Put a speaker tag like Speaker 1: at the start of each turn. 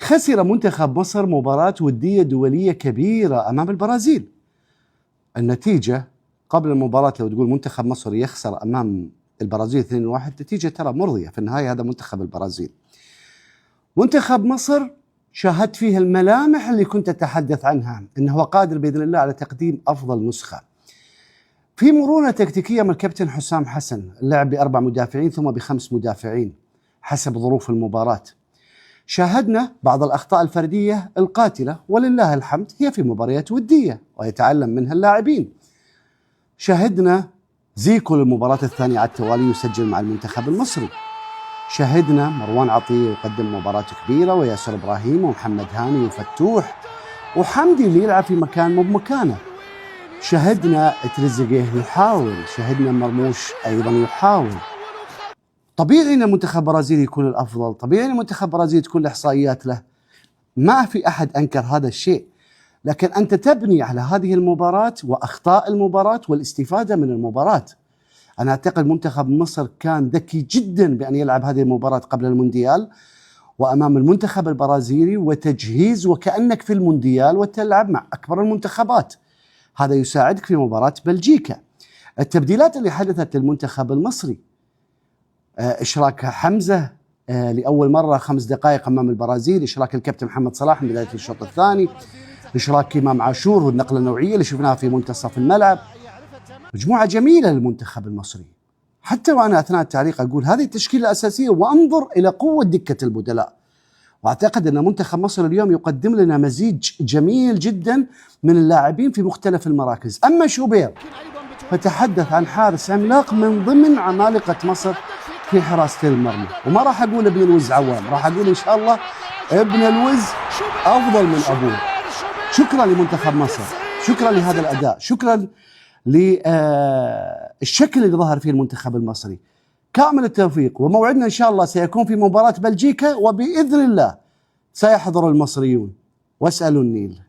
Speaker 1: خسر منتخب مصر مباراة ودية دولية كبيرة أمام البرازيل. النتيجة قبل المباراة لو تقول منتخب مصر يخسر أمام البرازيل 2-1، نتيجة ترى مرضية، في النهاية هذا منتخب البرازيل. منتخب مصر شاهدت فيه الملامح اللي كنت أتحدث عنها، إنه هو قادر بإذن الله على تقديم أفضل نسخة. في مرونة تكتيكية من الكابتن حسام حسن، اللعب بأربع مدافعين ثم بخمس مدافعين حسب ظروف المباراة. شاهدنا بعض الأخطاء الفردية القاتلة، ولله الحمد هي في مباريات ودية ويتعلم منها اللاعبين. شاهدنا زيكو للمباراة الثانية على التوالي يسجل مع المنتخب المصري. شاهدنا مروان عطية يقدم مباراة كبيرة، وياسر إبراهيم ومحمد هاني وفتوح وحمدي اللي يلعب في مكان مو بمكانه. شاهدنا تريزيجيه يحاول، شاهدنا مرموش أيضا يحاول. طبيعي أن منتخب برازيل يكون الأفضل، طبيعي أن منتخب برازيل تكون الإحصائيات له، ما في أحد أنكر هذا الشيء، لكن أنت تبني على هذه المباراة وأخطاء المباراة والاستفادة من المباراة. أنا أعتقد منتخب مصر كان ذكي جدا بأن يلعب هذه المباراة قبل المونديال وأمام المنتخب البرازيلي، وتجهيز وكأنك في المونديال وتلعب مع أكبر المنتخبات. هذا يساعدك في مباراة بلجيكا. التبديلات اللي حدثت للمنتخب المصري، إشراك حمزة لأول مرة 5 دقائق أمام البرازيل، إشراك الكابتن محمد صلاح من بداية الشوط الثاني، إشراك إمام عاشور والنقلة النوعية اللي شفناها في منتصف الملعب. مجموعة جميلة للمنتخب المصري. حتى وأنا أثناء التعليق أقول هذه التشكيلة الأساسية، وأنظر إلى قوة دكة البدلاء. وأعتقد أن منتخب مصر اليوم يقدم لنا مزيج جميل جدا من اللاعبين في مختلف المراكز. أما شوبير فتحدث عن حارس عملاق من ضمن عمالقة مصر في حراسة المرمى، وما راح أقول ابن الوز عوام، راح أقول إن شاء الله ابن الوز أفضل من أبوه. شكرا لمنتخب مصر، شكرا لهذا الأداء، شكرا للشكل اللي ظهر فيه المنتخب المصري. كامل التوفيق، وموعدنا إن شاء الله سيكون في مباراة بلجيكا، وبإذن الله سيحضر المصريون. واسألوا النيل.